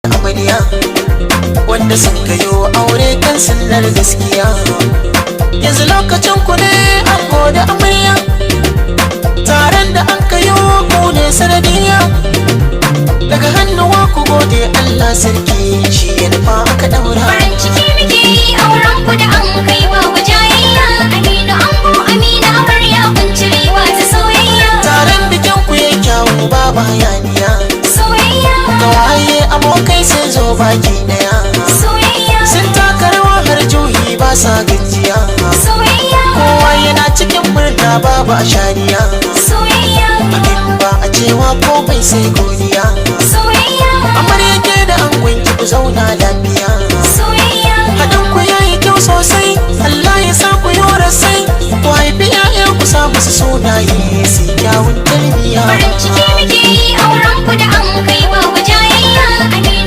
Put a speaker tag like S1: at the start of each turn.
S1: Amarya wanda sun kayo aure kan sunnar gaskiya, yanzu lokacin ku ne, ango da amarya. Taron da an kayo, ku ne sanadiya. Daga hannuwa ku gode Allah sarki, shi ya nufa aka daura.
S2: Farin ciki muke yi, auren ku da an kai babu jayayya. Aminu ango, Amina amarya, kun cirewa ta soyayya.
S1: Taron bikin ku ya kyawu, babu hayaniya.
S2: Soyayya.
S1: Kawaye, abokai sun zo baki daya.
S2: Soyayya.
S1: Sun taka rawa har juyi, ba sa gajiya.
S2: Soyayya.
S1: Kowa yana cikin murna, babu a shariya.
S2: Soyayya.
S1: Abin ba a cewa komai sai godiya.
S2: Soyayya.
S1: Amarya, ke da angon ki, ku zauna lafiya.
S2: Soyayya.
S1: Haɗin ku yayi kyau sosai, Allah ya sa ku yi sai ku haifi 'ya'ya, ku sa musu sunaye su kyawun tarbiyya.
S2: Farin ciki muke yi, auren ku da an